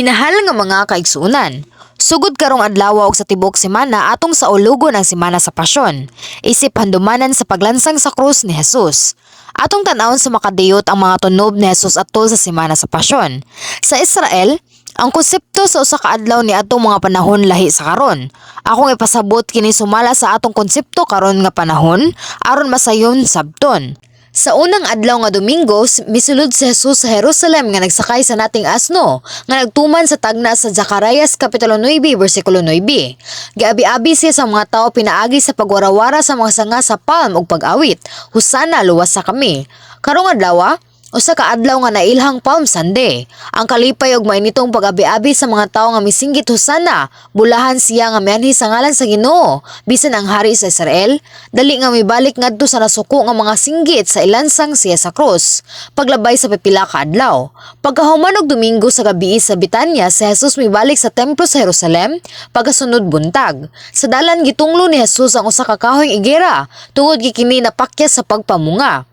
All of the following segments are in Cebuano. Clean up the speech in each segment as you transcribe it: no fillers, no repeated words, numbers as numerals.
Minahal nga mga kaigsuonan, sugod karong adlaw ug sa tibuok semana, atong saulugon ang Semana sa Pasyon, isip handumanan sa paglansang sa krus ni Jesus. Atong tan-awon sa makadiyot ang mga tunob ni Jesus atol sa Semana sa Pasyon. Sa Israel, ang konsepto sa usa ka adlaw ni atong mga panahon lahi sa karon. Akong ipasabot kini sumala sa atong konsepto karon nga panahon aron masayon sabton. Sa unang adlaw nga Domingo, misulod si Jesus sa Jerusalem nga nagsakay sa nating asno, nga nagtuman sa tagna sa Zacarias Kapitulo 9, versikulo 9. Giabi-abi siya sa mga tao pinaagi sa pagwarawara sa mga sanga sa palm ug pag-awit, "Hosana, luwasa kami." Karong adlaw, usa ka adlaw nga nailhang Palm Sunday. Ang kalipay ug mainitong pag-abi-abi sa mga tawo nga misinggit, "Hosana, bulahan siya nga mianhi sa ngalan sa Ginoo, bisan ang hari sa Israel," dali nga mibalik ngadto sa nasuko nga mga singgit sa ilansang siya sa krus paglabay sa pipila ka adlaw. Pagkahuman og Domingo sa gabii sa Betanya, si Jesus mibalik sa templo sa Jerusalem pagkasunod buntag. Sa dalan, gitunglo ni Jesus ang usa ka kahoy igera tungod kay kini napakyas sa pagpamunga.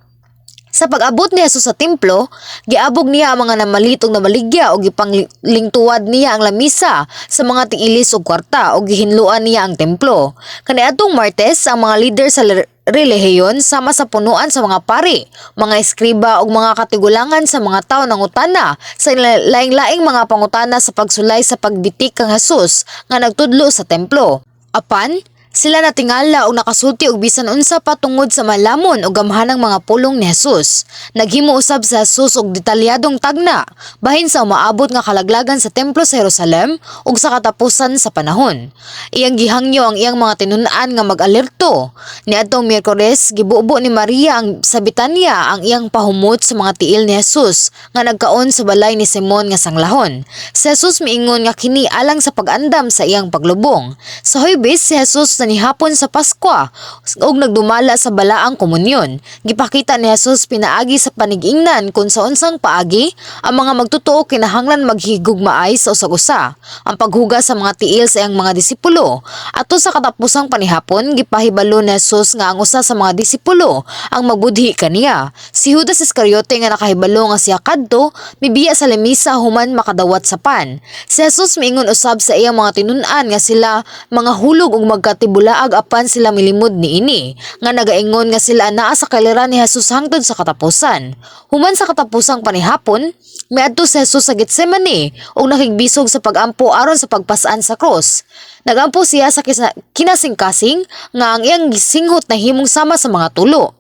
Sa pag-abot ni Jesus sa templo, giabog niya ang mga namalit ug namaligya ug gipanglingtuwad niya ang lamisa sa mga tiilis og kwarta ug gihinloan niya ang templo. Kaniadtong Martes, ang mga leader sa relihiyon sama sa punuan sa mga pari, mga eskriba ug mga katigulangan sa mga tawo nangutana sa laing-laing mga pangutana sa pagsulay sa pagbitik kang Jesus nga nagtudlo sa templo. Apan, sila natingala og nakasulti og bisan unsa pa tungod sa malamon o gamhanang mga pulong ni Jesus. Naghimo usab sa Jesus og detalyadong tagna bahin sa umaabot nga kalaglagan sa templo sa Jerusalem ug sa katapusan sa panahon. Iyang gihangyo ang iyang mga tinun-an nga mag-alerto. Niadtong Miyerkules, gibubo ni Maria ang sa Betania ang iyang pahumot sa mga tiil ni Jesus nga nagkaon sa balay ni Simon nga sanglahon. Si Jesus miingon nga kini alang sa pag-andam sa iyang paglubong. Sa Huwebes, si Jesus nanihapon sa Paskwa ug nagdumala sa balaang komunyon. Gipakita ni Jesus pinaagi sa panigingnan kung sa unsang paagi ang mga magtotoo kinahanglan maghigugmaay sa usag-usa. Ang paghugas sa mga tiil sa iyang mga disipulo. Ato sa katapusang panihapon, gipahibalo ni Jesus nga ang usa sa mga disipulo ang magbudhi kaniya. Si Judas Iscariote, nga nakahibalo nga siya kadto, mibiya sa lamisa human makadawat sa pan. Si Jesus miingon usab sa iyang mga tinun-an nga sila mga hulog ug magkatibulaag, apan sila milimod niini nga nagaingon nga sila naa sa kailiran ni Jesus hangtod sa katapusan. Human sa katapusang panihapon, miadto si Jesus sa Getsemane ug nakigbisog sa pagampo aron sa pagpas-an sa krus. Nagampo siya sa kinasingkasing nga ang iyang gisinghot nahimong sama sa mga tulo.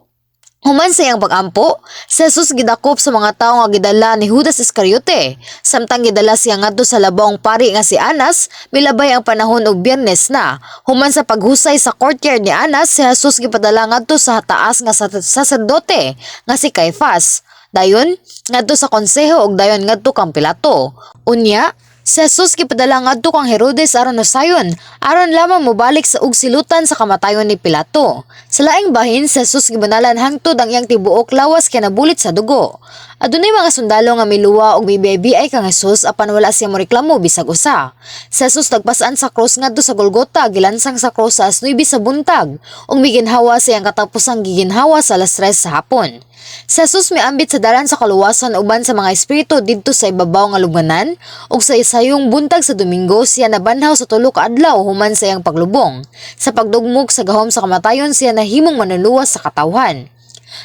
Human sa iyang pag-ampo, si Jesus gidakop sa mga tawo nga gidala ni Judas Iscariote. Samtang gidala siya ngadto sa labawong pari nga si Anas, milabay ang panahon og Biyernes na. Human sa paghusay sa courtyard ni Anas, si Jesus gipadala ngadto sa taas nga saserdote nga si Caiphas. Dayon ngadto sa konseho ug dayon ngadto kang Pilato. Unya, si Jesus gipadala ngadto kang Herodes aron usayon, aron lamang mobalik sa ug silutan sa kamatayon ni Pilato. Sa laing bahin, si Jesus gibanalan hangtod ang iyang tibuok lawas kay nabulit sa dugo. Adunay mga sundalo nga miluwa og mibiay kang Jesus, apan wala siya moreklamo bisag usa. Si Jesus nagpas-an sa krus ngadto sa Golgota, gilansang sa krus sa alas 9 sa buntag ug miginhawa sa iyang katapusang giginhawa sa alas 3 sa hapon. Si Jesus miambit sa dalan sa kaluwasan uban sa mga espiritu didto sa ibabaw nga lubnganan, ug sa isayong buntag sa Domingo siya nabanhaw sa 3 ka adlaw human sa iyang paglubong. Sa pagdugmok sa gahom sa kamatayon, siya nahimong manluluwas sa katawhan.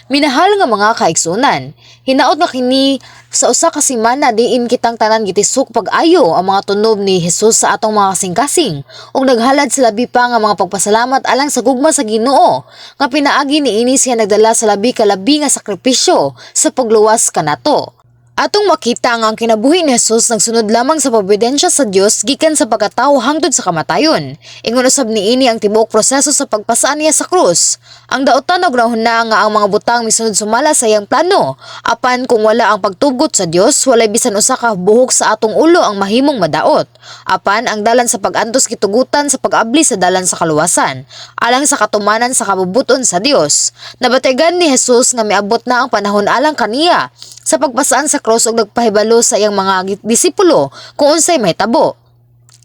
Minahal nga mga kaigsunan, hinaot nga kini sa usa ka semana diin kitang tanan gitisok pag-ayo ang mga tunob ni Jesus sa atong mga kasing-kasing ug naghalad sa labi pa nga mga pagpasalamat alang sa gugma sa Ginoo nga pinaagi niini siya nagdala sa labi kalabi nga sakripisyo sa pagluwas kanato. Atong makita nga ang kinabuhi ni Jesus nagsunod lamang sa providensya sa Dios gikan sa pagkatawo hangtod sa kamatayon. Ingon usab niini ang tibuok proseso sa pagpasaan niya sa krus. Ang daotan og nahuna nga ang mga butang misunod sumala sa iyang plano. Apan kung wala ang pagtugot sa Dios, walay bisan usa ka buhok sa atong ulo ang mahimong madaot. Apan ang dalan sa pag-antos gitugutan sa pag-abli sa dalan sa kaluwasan, alang sa katumanan sa kabubut-on sa Dios. Nabategan ni Jesus nga miabot na ang panahon alang kaniya sa pagpasaan sa krus ug nagpahibalo sa iyang mga disipulo kung unsay mahitabo.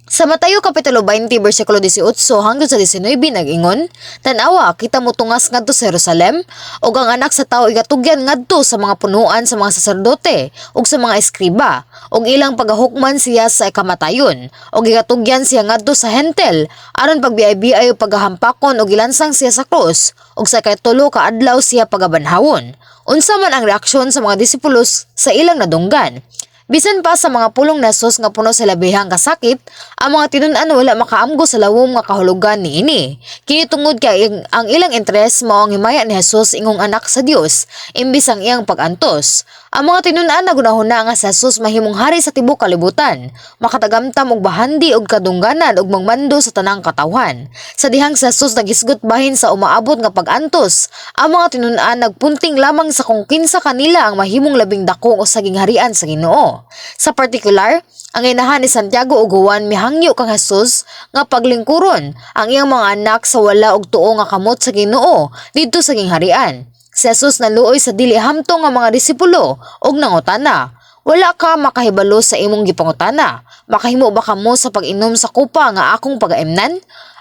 Sa Mateo Kapitulo 20 bersikulo 18 hangtod sa 19 nag-ingon, "Tan-awa, kita motungas ngadto sa Jerusalem ug ang Anak sa Tawo igatugyan ngadto sa mga punuan sa mga saserdote ug sa mga eskriba, ug ilang pagahukman siya sa kamatayon, ug igatugyan siya ngadto sa Hentil aron pagbiay-biay ug pagahampakon ug ilansang siya sa krus, ug sa ikatulo ka adlaw siya pagabanhawon." Unsa man ang reaksyon sa mga disipulos sa ilang nadunggan? Bisan pa sa mga pulong ni Jesus nga puno sa labihang kasakit, ang mga tinun-an wala makaamgo sa lawom nga kahulugan niini. Kini tungod kay ang ilang interes mao ang himaya ni Jesus ingong anak sa Dios, imbis ang iyang pag-antos. Ang mga tinun-an nagunahuna nga si Jesus mahimong hari sa tibuok kalibutan, makatagamtam og bahandi og kadungganan ug magmando sa tanang katawhan. Sa dihang si Jesus naghisgot bahin sa umaabot nga pag-antos, ang mga tinun-an nagpunting lamang sa kung kinsa kanila ang mahimong labing dako sa gingharian sa Ginoo. Sa partikular, ang inahan ni Santiago ug Juan mihangyo kang Jesus nga paglingkuron ang iyang mga anak sa wala og tuo nga kamot sa Ginoo didto sa gingharian. Si Jesus naluoy sa dili hamtong nga mga disipulo ug nangutana, "Wala ka makahibalo sa imong gipangutana. Makahimo ba kamo sa pag-inom sa kupa nga akong pagaimnan?"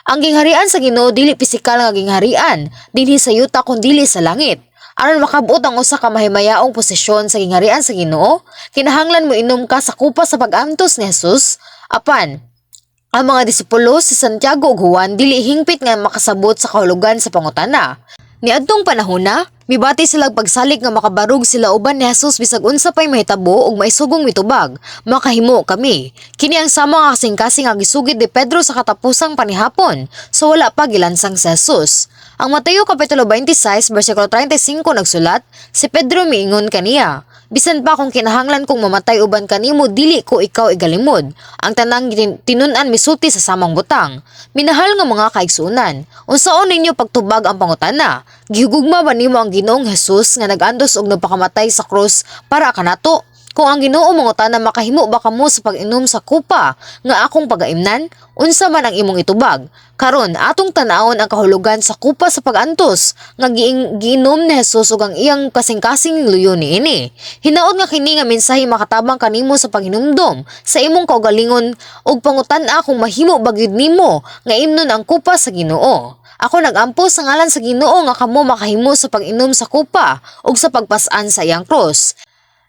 Ang gingharian sa Ginoo dili pisikal nga gingharian dinhi sa yuta kun dili sa langit. Aron makabot ang usa ka mahimayaong posisyon sa gingharian sa Ginoo, kinahanglan mo inom ka sa kupa sa pag-antos ni Jesus. Apan, ang mga disipulo, si Santiago ug Juan, dili hingpit nga makasabot sa kahulugan sa pangutana. Niadtong panahona, mibati sila pagsalig nga makabarog sila uban ni Jesus bisag unsa pay mahitabo ug maisugong mitubag, "Makahimo kami." Kini ang sama nga kasing-kasing nga gisugid ni Pedro sa katapusang panihapon, so wala pa gilansang si Jesus. Ang Mateo Kapitulo 26 bersikulo 35 nagsulat, "Si Pedro miingon kaniya, 'Bisan pa kung kinahanglan kong mamatay uban kanimo, dili ko ikaw igalimod.'" Ang tanang tinun-an misulti sa samang butang. Minahal nga mga kaigsuonan, unsaon ninyo pagtubag ang pangutana? Gihugma ba nimo ang Ginoong Jesus nga nag-antos og nagpakamatay sa krus para kanato? Kung ang Ginoo mangutana, "Makahimo ba kamo sa pag-inom sa kupa nga akong pagaimnan?" unsa man ang imong itubag? Karon, atong tan-awon ang kahulugan sa kupa sa pag-antos nga giinom ni Jesus ug ang iyang kasing-kasing luyo niini. Hinaot nga kini nga mensahe makatabang kanimo sa paghinumdom sa imong kaugalingon ug pangutan-a kung mahimo ba gyud nimo nga imnon ang kupa sa Ginoo. Ako nagampo sa ngalan sa Ginoo nga kamo makahimo sa pag-inom sa kupa ug sa pagpas-an sa iyang krus.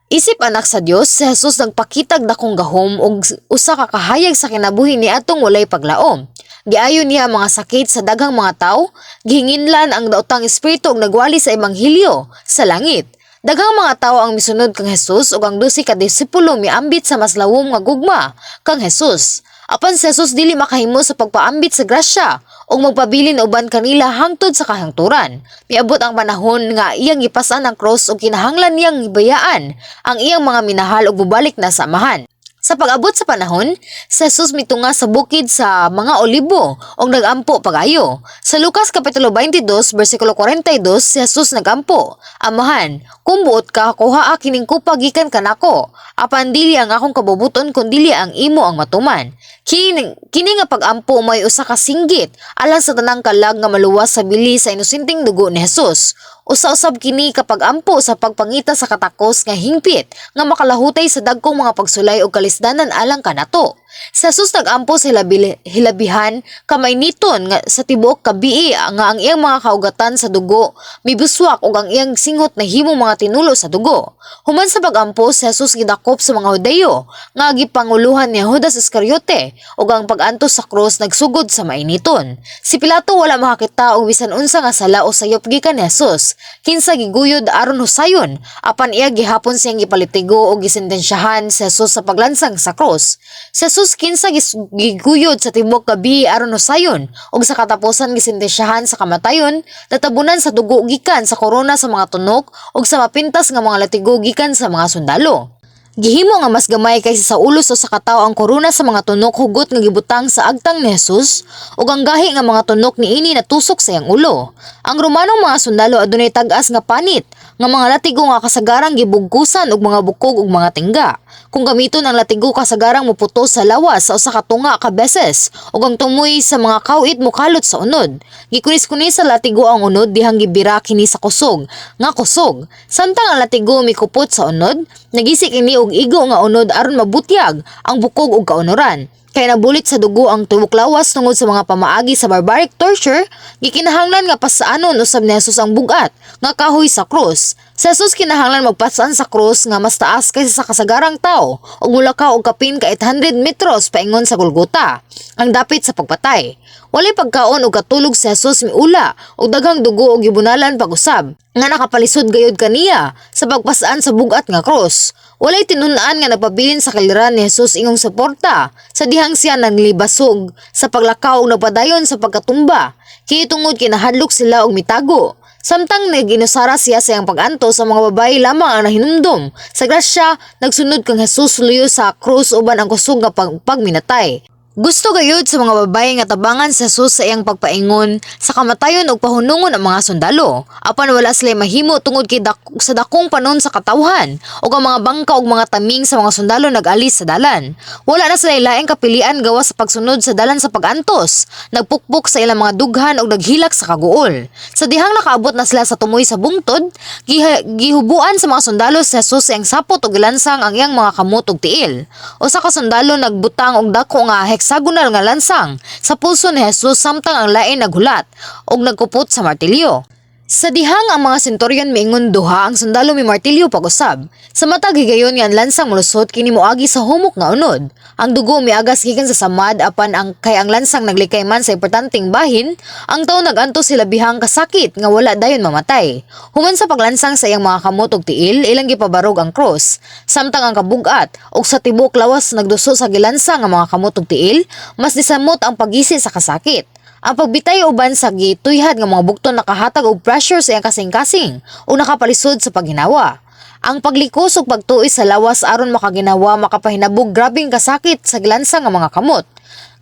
Isip anak sa Dios, si Jesus nagpakitag dakong gahom ug usa ka kahayag sa kinabuhi ni atong walay paglaom. Giayo niya ang mga sakit sa daghang mga tawo, gihinginlan ang daotang espiritu ug nagwali sa ebanghelyo sa langit. Daghang mga tawo ang misunod kang Jesus ug ang 12 ka disipulo miambit sa mas lawom nga gugma kang Jesus. Apan si Jesus dili makahimo sa pagpaambit sa grasya ug magpabilin uban kanila hangtod sa kahangturan. Miabot ang panahon nga iyang gipas-an ang krus ug kinahanglan niyang ibayaan ang iyang mga minahal ug mobalik na sa Amahan. Sa pag-abot sa panahon, si Jesus mitunga sa bukid sa mga Olibo ug nagampo pagayo. Sa Lucas Kapitulo 22 bersikulo 42, si Jesus nagampo, "Amahan, kung buot ka, kuhaa kining kupa gikan kanako. Apan dili ang akong kabubuton kun dili ang imo ang matuman." Kini nga pag-ampo may usa ka singgit alang sa tanang kalag nga maluwas sa bili sa inosenteng dugo ni Jesus. Usa-usab kini kapag ampo sa pagpangita sa katakos nga hingpit nga makalahutay sa dagkong mga pagsulay ug kalisdanan alang kanato. Si Jesus nagampo sa hilabihan kamainiton nga sa tibuok kabii nga ang iyang mga kaugatan sa dugo mibuswak ug ang iyang singhot nahimong mga tinulo sa dugo. Human sa pag-ampo, si Jesus gidakop sa mga Hudeyo nga gipanguluhan ni Judas Iscariote ug ang pag-antos sa krus nagsugod sa mainiton. Si Pilato wala makakita og bisan unsa nga sala o sayop gikan ni Jesus, kinsa giguyod aron husayon, apan iya gihapon siyang gipalitigo og gisentensyahan si Jesus sa paglansang sa krus. Si Jesus kinsa giguyod sa tibuok gabi aron husayon ug sa katapusan gisentensyahan sa kamatayon, natabunan sa dugo gikan sa korona sa mga tunok ug sa mapintas nga mga latigo gikan sa mga sundalo. Gihimo nga mas gamay kaysa sa ulo sa usa ka tawo ang korona sa mga tunok hugot nga gibutang sa agtang ni Jesus ug ang gahi nga mga tunok niini natusok sa iyang ulo. Ang Romanong mga sundalo adunay tag-as nga panit nga mga latigo nga kasagarang gibugkusan og mga bukog ug mga tingga. Kung gamiton ang latigo, kasagarang moputos sa lawas sa usa ka tunga ka beses ug ang tumoy sa mga kawit mokalot sa unod. Gikunis-kunis sa latigo ang unod dihang gibira kini sa kusog nga kusog. Samtang ang latigo mikupot sa unod, nagisik ini og igo nga unod aron mabutyag ang bukog ug kaunoran. Kay nabulit sa dugo ang tibuok lawas tungod sa mga pamaagi sa barbaric torture, gikinahanglan nga pasaanon usab ni Jesus ang bugat nga kahoy sa krus. Si Jesus kinahanglan magpasaan sa krus nga mas taas kaysa sa kasagarang tao ug mulakaw og kapin ka 800 metros paingon sa Golgota, ang dapit sa pagpatay. Walay pagkaon ug katulog si Jesus, miula og daghang dugo og gibunalan pag-usab nga nakapalisod gayud kaniya sa pagpasaan sa bugat nga krus. Walay tinun-an nga nagpabilin sa kaliran ni Jesus ingong suporta sa dihang siya naglibasog sa paglakaw ug nagpadayon sa pagkatumba. Kay tungod kinahadlok sila og mitago. Samtang naginusara siya sa iyang pag-antos, sa mga babayi lamang ang nahinumdum. Sa grasya, nagsunod kang Jesus luyo sa krus uban ang kusog nga pagminatay. Gusto gayud sa mga babayi nga tabangan sa Jesus sa iyang pagpaingon sa kamatayon ug pahunungon ang mga sundalo. Apan wala sila mahimo tungod kay sa dakong panon sa katawhan ug ang mga bangka ug mga taming sa mga sundalo nag-alis sa dalan. Wala na sila laing kapilian gawas sa pagsunod sa dalan sa pag-antos. Nagpukpok sa ilang mga dughan ug naghilak sa kaguol. Sa dihang nakaabot na sila sa tumoy sa bungtod, gihubuan sa mga sundalo si Jesus sa iyang sapot ug gilansang ang iyang mga kamot ug tiil. Usa ka sundalo nagbutang og dako nga hexagonal nga lansang sa pulso ni Jesus samtang ang lain naghulat ug nagkupot sa martilyo. Sa dihang ang mga senturyon miingon duha, ang sundalo mi martilyo pag-usab. Sa matag higayon nga ang lansang molusot, kini moagi sa humok nga unod. Ang dugo miagas gikan sa samad, apan ang kay ang lansang naglikay man sa importanteng bahin, ang tawo nag-antos sa labihang kasakit nga wala dayon mamatay. Human sa paglansang sa iyang mga kamot ug tiil, ilang gipabarog ang krus. Samtang ang kabugat ug sa tibuok lawas nagduso sa gilansang nga mga kamot ug tiil, mas nisamot ang pagisi sa kasakit. Ang pagbitay uban sa gituyhad nga mga bugton nakahatag og pressure sa iyang kasing-kasing o nakapalisod sa paghinawa. Ang paglikos ug pagtuis sa lawas aron makaginawa makapahinabog grabeng kasakit sa gilansang nga mga kamot.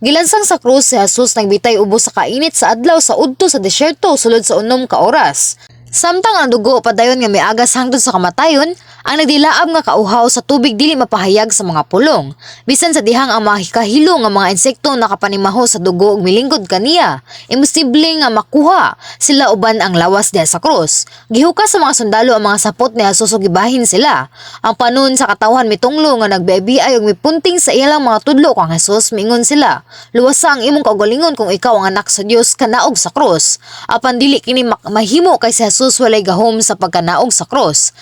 Gilansang sa krus si Jesus, nagbitay ubos sa kainit sa adlaw sa udto sa disyerto sulod sa 6 ka oras. Samtang ang dugo padayon nga miagas hangtod sa kamatayon, ang nagdilaab nga kauhaw sa tubig dili mapahayag sa mga pulong. Bisan sa dihang ang mga kahilo nga mga insekto nakapanimaho sa dugo ug milingkod kaniya, imposible nga makuha sila uban ang lawas diha sa krus. Gihukas sa mga sundalo ang mga sapot ni Jesus ug gibahin sila. Ang panon sa katawhan mitunglo nga nagbiabiay ug mipunting sa ilang mga tudlo kang Jesus. Miingon sila, "Luwasa ang imong kaugalingon kung ikaw ang anak sa Dios, kanaog sa krus." Apan dili kini mahimo kay si Jesus walay gahom sa pagkanaog sa krus.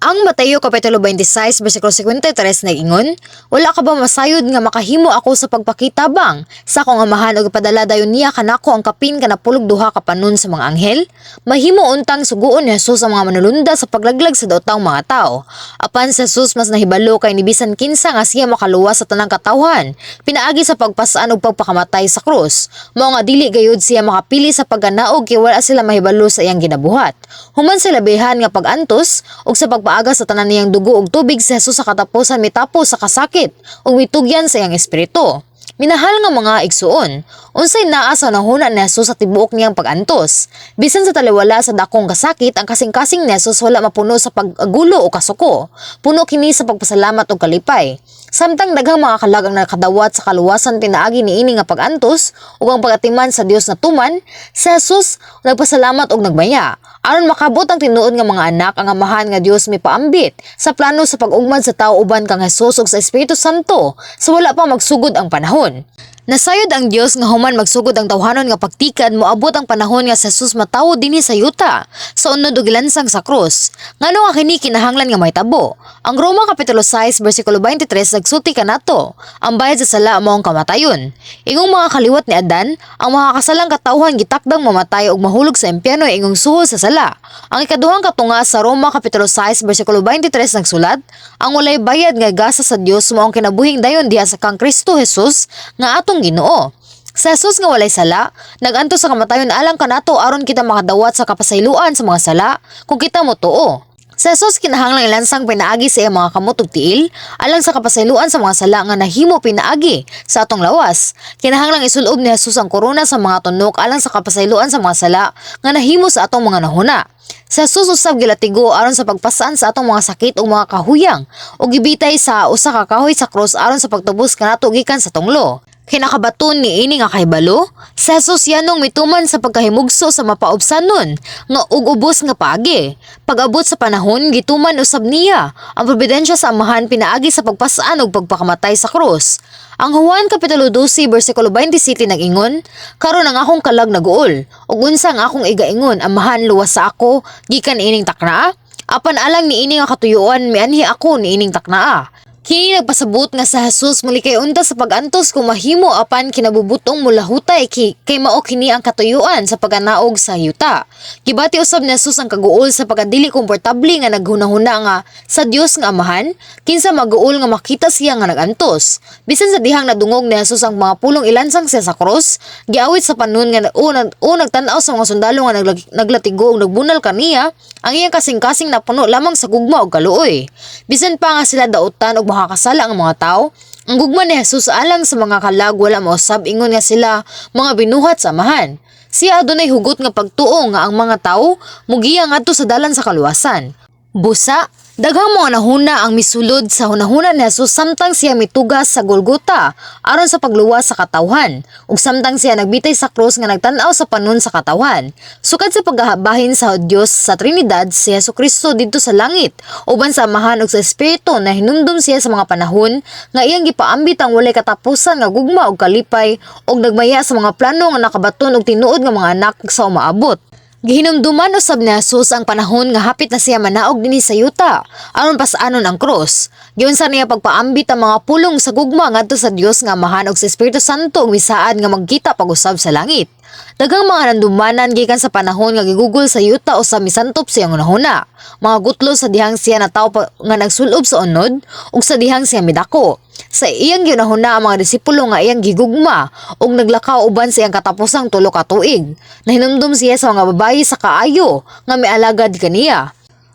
Ang Mateo Kapitulo 26 versikulo 53 nag-ingon, "Wala ka ba masayod nga makahimo ako sa pagpakitabang sa akong Amahan ug ipadala dayon niya kanako ang kapin ka 62 ka panon sa mga anghel?" Mahimo untang suguon ni Jesus ang mga manulunda sa paglaglag sa daotang mga tao. Apan si Jesus mas nahibalo kay ni bisan kinsa nga siya makaluwas sa tanang katawhan pinaagi sa pagpasaan ug pagpakamatay sa krus. Mao nga dili gayud siya makapili sa pagkanaog kay wala sila mahibalo sa iyang ginabuhat. Human sa labihan nga pag-antos ug sa pagpaagas sa tanan niyang dugo ug tubig, si Jesus sa katapusan mitapos sa kasakit ug mitugyan sa iyang espiritu. Minahal nga mga igsuon, unsay naa sa hunahuna ni Jesus sa tibuok niyang pag-antos? Bisan sa taliwala sa dakong kasakit, ang kasing-kasing ni Jesus wala mapuno sa pag-agulo o kasuko. Puno kini sa pagpasalamat ug kalipay. Samtang daghang mga kalag ang nakadawat sa kaluwasan pinaagi niini nga pag-antos ug ang pag-atiman sa Dios natuman, si Jesus nagpasalamat ug nagmaya. Aron makabot ang tinuod nga mga anak, ang Amahan nga Dios mipaambit sa plano sa pag-ugmad sa tao uban kang Jesus ug sa Espiritu Santo sa wala pa magsugod ang panahon. Nasayod ang Dios nga human magsugod ang tawhanon nga pagtikad, moabot ang panahon nga si Jesus matawo dinhi sa yuta sa unod ug gilansang sa krus. Ngano nga kini kinahanglan nga mahitabo? Ang Roma Kapitulo 6 versikulo 23 nagsulti kanato, ang bayad sa sala mao ang kamatayon. Ingong mga kaliwat ni Adan, ang mga kasalang katawhan gitakdang mamatay ug mahulog sa impyerno ingong suhol sa sala. Ang ikaduhang katunga sa Roma Kapitulo 6 versikulo 23 nagsulat, ang walay bayad nga gasa sa Dios mao ang kinabuhing dayon diha sa kang Kristo Jesus nga atong Ginoo. Sa Jesus nga walay sala, nagantos sa kamatayon alang kanato aron kita makadawat sa kapasayloan sa mga sala kung kita motuo. Sa Jesus kinahanglang ilansang pinaagi sa iyang mga kamot ug tiil alang sa kapasayloan sa mga sala nga nahimo pinaagi sa atong lawas. Kinahanglang isulob ni Jesus ang korona sa mga tunok alang sa kapasayloan sa mga sala nga nahimo sa atong mga nahuna. Sa Jesus usab gilatigo aron sa pagpasaan sa atong mga sakit ug mga kahuyang ug gibitay sa usa ka kahoy sa krus aron sa pagtubos kanato gikan sa tunglo. Kinakabaton ni ini nga kahibalo, si Jesus yanong mituman sa pagkahimugso sa mapaubsanon nga ug ubos nga paagi. Pag-abot sa panahon, gituman usab niya ang providensya sa Amahan pinaagi sa pagpas-an ug pagpakamatay sa krus. Ang Juan Kapitulo 12 bersikulo 27 nag-ingon, "Karon ang akong kalag naguol, ug unsa ang akong igaingon, Amahan, luwasa ako gikan ining taknaa? Apan alang niini nga katuyuan mianhi ako niining taknaa." Kini nagpasabot nga sa Jesus mulikay unta sa pag-antos kung mahimo, apan kinabubutong mulahutay kay mao kini ang katuyuan sa paganaog sa yuta. Gibati usab ni Jesus ang kaguol sa pagkadili komportable nga naghunahuna nga sa Dios nga Amahan, kinsa maguol nga makita siya nga nagantos. Bisan sa dihang nadungog ni Jesus ang mga pulong ilansang siya sa krus, giawit sa panon nga o nagtan-aw sa mga sundalo nga naglatigo ug nagbunal kaniya, ang iyang kasing-kasing napuno lamang sa gugma ug kaluoy. Bisan pa nga sila dautan og makakasala ang mga tao, ang gugma ni Jesus alang sa mga kalag wala mausab ingon nga sila mga binuhat sa Amahan. Siya adunay hugot nga pagtuo nga ang mga tao mugiya ngadto sa dalan sa kaluwasan. Busa, daghang mga nahuna ang misulod sa hunahuna ni Jesus samtang siya mitugas sa Golgota aron sa pagluwas sa katawhan, ug samtang siya nagbitay sa krus nga nagtan-aw sa panon sa katawhan. Sukad sa paghabahin sa Dios sa Trinidad, si Jesu Kristo didto sa langit uban sa Amahan ug sa Espiritu, na hinumdum siya sa mga panahon nga iyang gipaambit ang walay katapusan nga gugma ug kalipay ug nagmaya sa mga plano nga nakabaton og tinuod nga mga anak sa umaabot. Gihinumduman usab ni Jesus ang panahon nga hapit na siya manaog dinhi sa yuta aron pas-anon ang krus. Giunsa niya pagpaambit ang mga pulong sa gugma ngadto sa Dios nga Amahan ug sa Espiritu Santo ug misaad nga magkita pag-usab sa langit. Daghang mga nandumanan gikan sa panahon nga gigugol sa yuta o sa misantop sa iyang hunahuna. Mga gutlo sa dihang siya natawo pa, nga nagsulob sa unod ug sa dihang siya midako. Sa iyang ginahuna ang mga disipulo nga iyang gigugma ug naglakaw uban sa iyang katapusang 3 ka tuig. Nahinumdum siya sa mga babayi sa kaayo nga mialagad kaniya.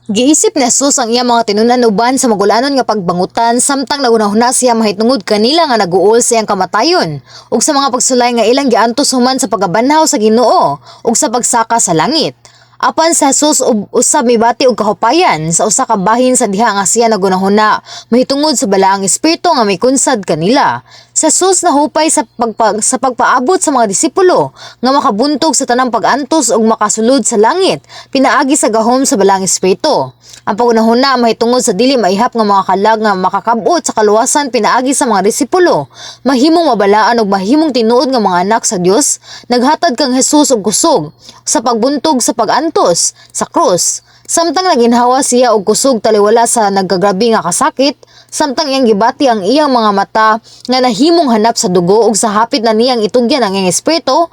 Giisip ni Jesus ang iyang mga tinunan uban sa magulanon nga pagbangutan samtang nagunahuna siya mahitungod kanila nga naguol sa iyang kamatayon ug sa mga pagsulay nga ilang giantos human sa pagkabanhaw sa Ginoo ug sa pagsaka sa langit. Apan sa Jesus usab mibati og kahupayan sa usa ka bahin sa diha nga siya nagunahuna mahitungod sa Balaang Espiritu nga mikunsad kanila. Sa Jesus nahupay sa pagpaabot sa mga disipulo nga makabuntog sa tanang pag-antos ug makasulod sa langit pinaagi sa gahom sa Balaang Espiritu. Ang pagunahuna mahitungod sa dili maihap nga mga kalag nga makakabot sa kaluwasan pinaagi sa mga disipulo, mahimong mabalaan ug mahimong tinuod nga mga anak sa Dios, naghatag kang Jesus og kusog sa pagbuntog sa pag-antos sa krus. Samtang naginhawa siya og kusog taliwala sa nagkagrabe nga kasakit, samtang iyang gibati ang iyang mga mata nga nahimong hanap sa dugo ug sa hapit na niyang itugyan ang iyang espiritu,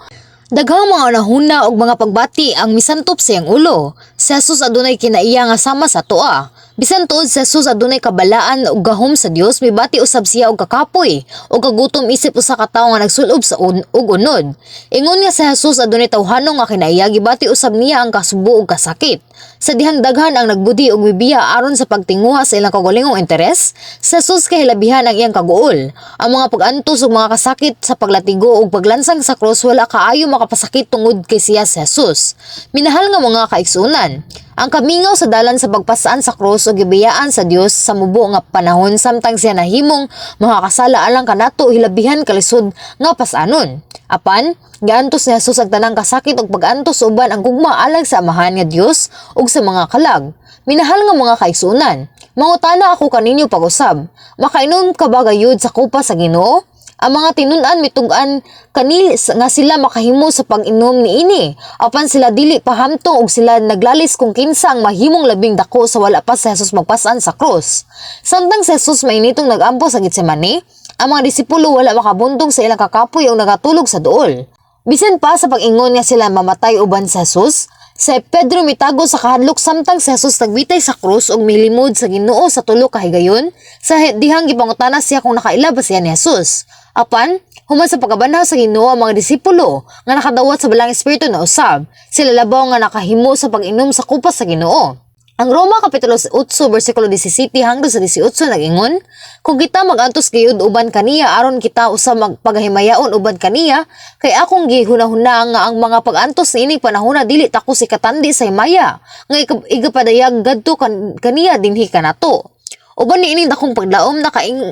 daghang mga nahuna og mga pagbati ang misantop sa iyang ulo. Si Jesus adunay kinaiya nga sama sa atoa. Bisan tuod si Jesus adunay kabalaan ug gahom sa Dios, mibati usab siya og kakapoy ug kagutom isip usa ka tawo nga nagsulob sa ug unod. Ingon nga si Jesus adunay tawhano nga kinaiya, gibati usab niya ang kasubo ug kasakit. Sa dihang daghan ang nagbudi ug mibiya aron sa pagtinguha sa ilang kaugalingong interes, sa Jesus kahilabihan ang iyang kaguol. Ang mga pag-antos ug mga kasakit sa paglatigo ug paglansang sa krus wala kaayo makapasakit tungod kay siya si Jesus. Minahal nga mga kaigsuonan, ang kamingaw sa dalan sa pagpasaan sa krus ug gibiyaan sa Dios sa mubo nga panahon samtang siya nahimong makakasala alang kanato hilabihan kalisod nga pasanon. Apan, giantos ni Jesus ang tanang kasakit ug pag-antos uban ang gugma alang sa Amahan nga Dios ug sa mga kalag. Minahal nga mga kaigsuonan, mangutana ako kaninyo pag-usab. Makainom ka ba gayud sa kupa sa Ginoo? Ang mga tinun-an mitug-an kanil nga sila makahimo sa pag-inom niini. Apan sila dili pahamtong ug sila naglalis kung kinsa ang mahimong labing dako sa wala pa si Jesus magpasan sa krus. Samtang si Jesus mainitong nagampo sa Getsemane, ang mga disipulo wala makabuntong sa ilang kakapoy o nagatulog sa duol. Bisan pa sa pag-ingon nga sila mamatay uban sa Jesus, si Pedro mitago sa kahadlok samtang si Jesus nagbitay sa krus ug milimod sa Ginoo sa 3 ka higayon sa dihang gipangutana siya kung nakaila ba siya ni Jesus. Apan, human sa pagkabanhaw sa Ginoo, ang mga disipulo nga nakadawat sa Balaang Espiritu na usab, sila labaw nga nakahimo sa pag-inom sa kupa sa Ginoo. Ang Roma Kapitulo 8 versikulo 17 hangtod sa 18 nag-ingon, "Kung kita magantos gayud uban kaniya, aron kita usab magpagahimayaon uban kaniya, kay akong gihunahuna nga ang mga pag-antos niining panahona dili takos ikatandi sa himaya nga igapadayag gadto kaniya dinhi kanato." Uban niining dakong paglaom,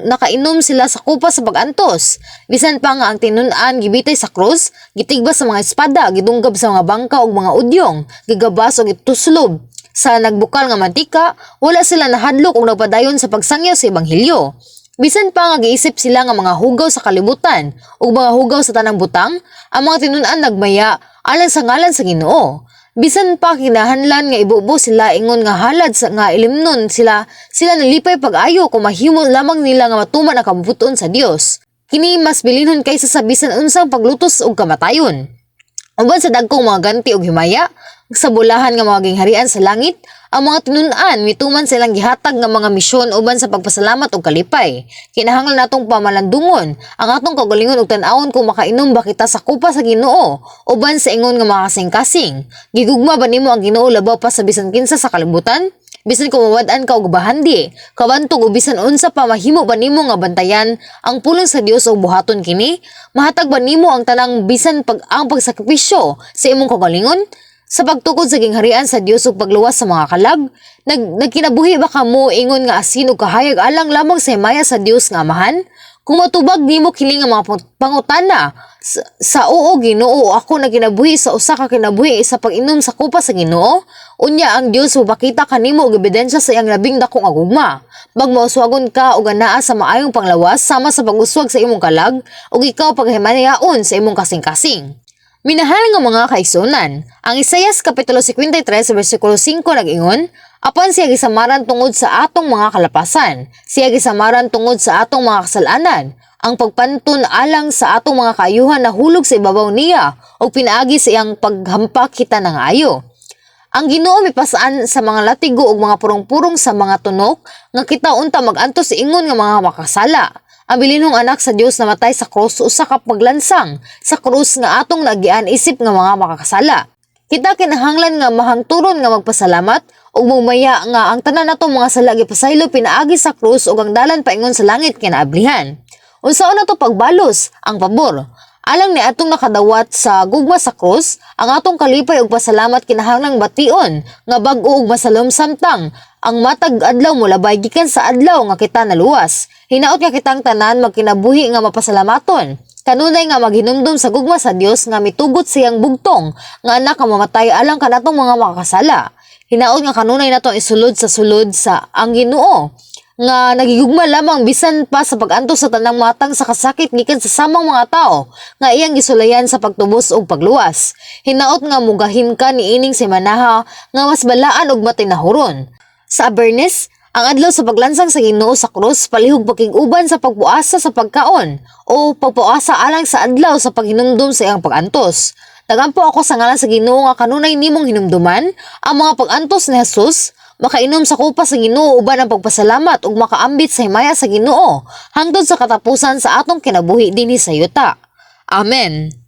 nakainom sila sa kupa sa pag-antos. Bisan pa nga ang tinun-an gibitay sa krus, gitigba sa mga espada, gidunggab sa mga bangka ug mga udyong, gigabas ug gituslob sa nagbukal nga mantika, wala sila nahadlok ug nagpadayon sa pagsangyaw sa ebanghelyo. Bisan pa nga giisip sila nga mga hugaw sa kalibutan ug mga hugaw sa tanang butang, ang mga tinun-an nagmaya alang sa ngalan sa Ginoo. Bisan pa kinahanglan nga ibubo sila ingon nga halad sa nga ilimnon sila, sila nalipay pag-ayo kung mahimo lamang nila nga matuman ang kabubut-on sa Dios. Kini mas bilinhon kaysa sa bisan unsang paglutos ug kamatayon. Uban sa dagkong mga ganti ug himaya sa bulahan nga mga gingharian sa langit, ang mga tinun-an mituman sa ilang gihatag nga mga misyon uban sa pagpasalamat ug kalipay. Kinahanglan natong pamalandungon ang atong kaugalingon ug tan-awon kung makainom ba kita sa kupa sa Ginoo uban sa ingon nga mga kasing-kasing. Gigugma ba nimo ang Ginoo labaw pa sa bisan kinsa sa kalibutan? Bisan kung mawad-an ka og bahandi, kabantog o bisan unsa pa, mahimo ba nimo nga bantayan ang pulong sa Dios ug buhaton kini? Mahatag ba nimo ang tanang bisan pag ang pagsakripisyo sa imong kaugalingon sa pagtukod sa gingharian sa Dios ug pagluwas sa mga kalag? Nagkinabuhi ba kamo ingon nga asin ug kahayag alang lamang sa himaya sa Dios nga Amahan? Kung matubag nimo kini nga mga pangutana sa "Oo, Ginoo, ako nagkinabuhi sa usa ka kinabuhi sa pag-inom sa kupa sa Ginoo," unya ang Dios mopakita kanimo og ebidensya sa iyang labing dakong gugma. Magmauswagon ka og anaa sa maayong panglawas sama sa pag-uswag sa imong kalag ug ikaw paghimayaon sa imong kasing-kasing. Minahal nga mga kaigsuonan, ang Isayas Kapitulo 53 bersikulo 5 nag-ingon, "Apan siya gisamaran tungod sa atong mga kalapasan, siya gisamaran tungod sa atong mga kasalanan. Ang pagpanton alang sa atong mga kaayuhan nahulog sa ibabaw niya, ug pinaagi sa iyang paghampak kita nang-ayo." Ang Ginoo mipasaan sa mga latigo ug mga purong-purong sa mga tunok nga kita unta mag-antos ingon nga mga makasala. Ang bilinhong anak sa Dios namatay sa krus, usa ka paglansang sa krus nga atong naagian isip nga mga makakasala. Kita kinahanglan nga mahangturon nga magpasalamat ug mumaya nga ang tanan natong mga sala gipasaylo pinaagi sa krus ug ang dalan paingon sa langit kinaablihan. Unsaon nato pagbalos ang pabor? Alang ni atong nakadawat sa gugma sa krus, ang atong kalipay ug pasalamat kinahanglang bation nga bag-o ug masalom samtang ang matag adlaw molabay gikan sa adlaw nga kita naluwas. Hinaot nga kitang tanan magkinabuhi nga mapasalamaton. Kanunay nga maghinumdum sa gugma sa Dios nga mitugot siyang bugtong nga anak nga mamatay alang kanatong mga makakasala. Hinaot nga kanunay natong isulod sa sulod sa ang Ginoo nga nagigugma lamang bisan pa sa pag-antos sa tanang matang sa kasakit gikan sa samang mga tao nga iyang gisulayan sa pagtubos ug pagluwas. Hinaot nga mugahin ka niining semanaha nga mas balaan ug matinahuron. Sa Biyernes, ang adlaw sa paglansang sa Ginoo sa krus, palihog pakig-uban sa pagpuasa sa pagkaon o pagpuasa alang sa adlaw sa paghinumdum sa iyang pag-antos. Nagampo ako sa ngalan sa Ginoo nga kanunay nimong hinumduman ang mga pag-antos ni Jesus, makainom sa kupa sa Ginoo uban ang pagpasalamat ug makaambit sa himaya sa Ginoo hangtod sa katapusan sa atong kinabuhi dinhi sa yuta. Amen.